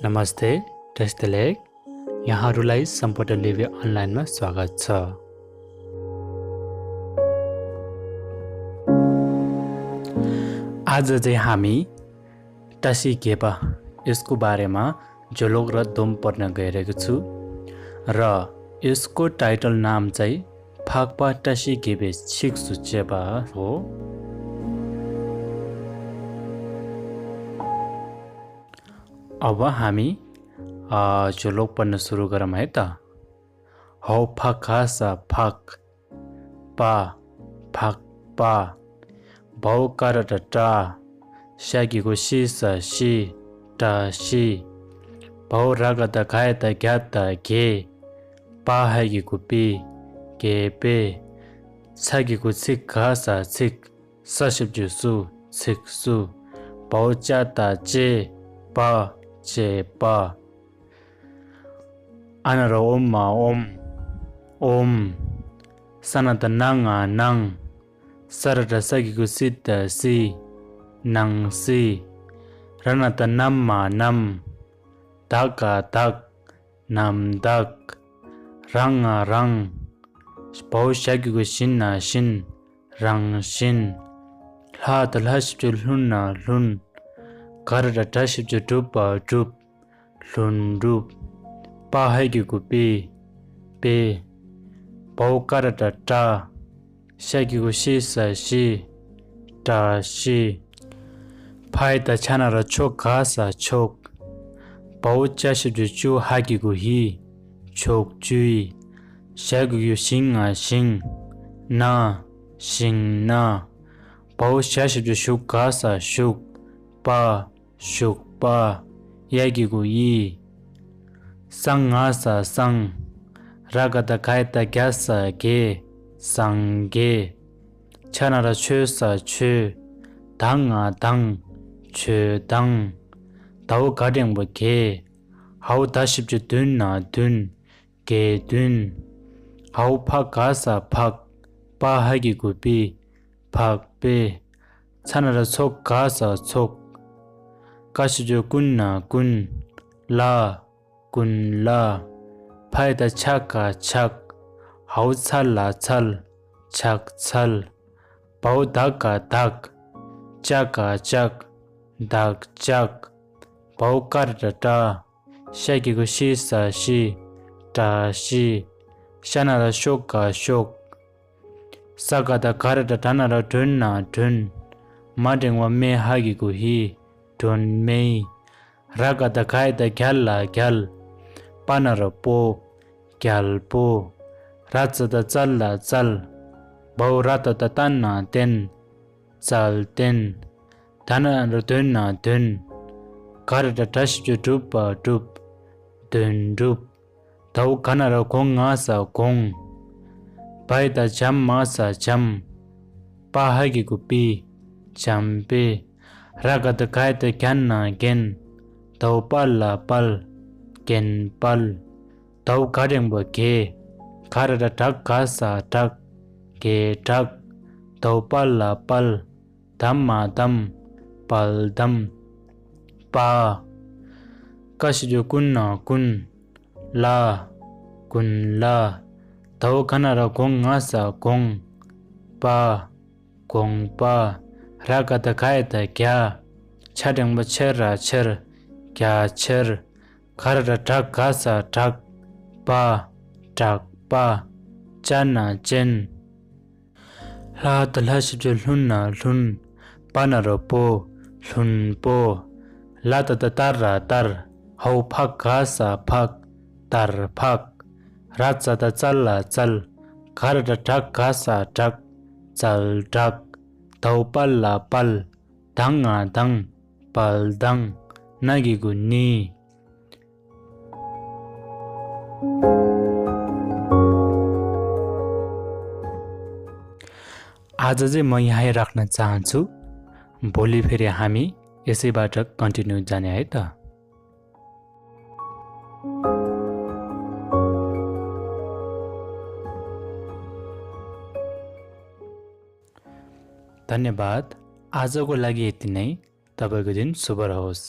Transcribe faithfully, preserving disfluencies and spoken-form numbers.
नमस्ते, टेस्टले। यहाँहरूलाई सम्पूर्ण लिभि अनलाइनमा स्वागत छ। आज चाहिँ हामी टासी घेपा, यसको बारेमा झोलुक र दोम पढ्न गइरहेको छु र यसको टाइटल नाम चाहिँ फाक्पा टासी घेपे छिक्सु चेपा हो। अब हामी, अ, झोलुक पढ्न सुरु गरौँ है त। हौ फाक घास फाक पा, फाक पा। भौ कार ट टा, स्या गिगु सी स सी, टा सी। भौ रा ग द घाय त घ्या त घे, पा है गिगु पी, घे पे। छ गिगु छिक घास छिक, स सिप जु सु, छिक सु। भौ च्या त चे, पा, चे पा। आ न र ओम मा ओम, ओम। स न त नङ आ नङ। स र ट स गिगु सि त सि, नङ सि। र न त नम मा नम। दक आ दक, नम दक। रङ आ रङ। भौ स्या गिगु सिन आ सिन, རང་བཞིན། ལྷ་དང་ལྷ་ཞབས་ཀྱུ་ལྷུན་ན་ལྷུན། ག་ར་དང་གྲ་ཞབས་ཀྱུ་གྲུབ་པ་གྲུབ། ལྷུན་གྲུབ། པ་ཧ་གི་གུ་པི། པི། བའོ་ཀ་ར་དང་ཀྲ། ཤ་གི་གུ་ཤི་ས་ཤི། ཀྲ་ཤི། ཕའི་དང་ཆ་ན་ར་ཆོ་ག་ས་ཆོག་བའོ་ཅ་ཞབས་ཀྱུ་ཅུ་ཧ་གི་གུ་ཧི། ཆོག་ཅུ་ཡི། ཞ་གི་གུ་ཞིང་ང་ཞིང་། ན། ཞིང་ན། བའོ་ཞ་ཞབས་ཀྱུ་ཞུ་ག་ས་ཞུག་པ། ཞུག་པ། ཡ་གི་གུ་ཡི། སང་ང་ས་སང་། ར་ག་ད་ག་ཡ་ད་ག་ས་གེ། སང་གེ། ཆ་ན་ར་ཆོས་ས་ཆོས། དང་ང་དང་། ཆོས་དང་། དའོ་ག་འགྲེང་བུ་གེ། ཧའོ་ད་ཞབས་ཀྱུ་བདུན་ན་བདུན། གེ་བདུན། ཧའོ་ཕ་ག་ས་ཕག་པ་ཧ་གི་གུ་པི། ཕག་པི། ཚ་ན་ར་ཚོ་ག་ས་ཚོགས། ཀ་ཞབས་ཀྱུ་ཀུན་ན་ཀུན། ལ། ཀུན་ལ། ཕའི་ད་ཆ་ག་ཆག་ཧའོ་ཚ་ལ་ཚལ། ཆག་ཚལ། བའོ་ད་ག་བདག་ཅ་ག་ཅག་བདག་ཅག་བའོ་ཀ་ར་ཏ་ཀྲ། ཤ་གི་གུ་ཤི་ས་ཤི། ཀྲ་ཤི། ཤ་ན་ར་ཤོ་ག་ཤོག་ས་ག་ད་ག་ར་ཏ་ཏ་ན་ར་སྒྲོན་ན་སྒྲོན། མ་འགྲེང་བ་མེ་ཧ་གི་གུ་ཧི། སྒྲོན་མེ། ར་ག་ད་ག་ཡ་ད་ག་ལ་གལ། པ་ན་ར་པོ། གལ་པོ། ར་ཙ་ད་ཙལ་ལ་ཙལ། བའོ་ར་ཏ་ད་ཏན་ན་ཏན། ཙལ་ཏན། ད་ན་ར་དོན་ན་དོན། ག་ར་ཏ་གྲ་ཞབས་ཀྱུ་གྲུབ་པ་གྲུབ། དོན་གྲུབ། དའོ་ག་ན་ར་གོང་ང་ས་གོང་། བའི་ད་འཇམ་མ་ས་འཇམ། པ་ཧ་གི་གུ་པི། འཇམ་པི། ར་ག་ད་ག་ཡ་ད་གན་ན་གན། དའོ་པ་ལ་པལ། གན་པལ། དའོ་ག་འགྲེང་བུ་གེ། ག་ར་ཏ་གྲ་ག་ས་གྲག་གེ་གྲག་དའོ་པ་ལ་པལ། དམ་མ་དམ། པལ་དམ། པ། ཀ་ཞབས་ཀྱུ་ཀུན་ན་ཀུན། ལ། ཀུན་ལ། དའོ་ག་ན་ར་གོང་ང་ས་གོང་། པ། དགོངས་པ། ར་ག་ད་ག་ཡ་ད་གྱ། ཆ་འགྲེང་བུ་ཆེ་ར་ཆེར། གྱ་ཆེར། ག་ར་ཏ་གྲ་ག་ས་གྲག་པ། གྲག་པ། ཅ་ན་ཅན། ལྷ་ད་ལྷ་ཞབས་ཀྱུ་ལྷུན་ན་ལྷུན། པ་ན་ར་པོ། ལྷུན་པོ། ལ་ད་ད་ཏ་ར་ཏར། ཧའོ་ཕ་ག་ས་ཕག་དར་ཕག་ར་ཙ་ད་ཙལ་ལ་ཙལ། ག་ར་ཏ་གྲ་ག་ས་གྲག་ཙལ་གྲག་དའོ་པ་ལ་པལ། དང་ང་དང་། པལ་དང་། ན་གི་གུ་ནི། आज चाहिँ म यहीँ राख्न चाहन्छु। भोलि फेरि हामी यसैबाट कन्टिन्यू जाने है त। धन्यवाद। आजको लागि यति नै। तपाईँको दिन शुभ रहोस्।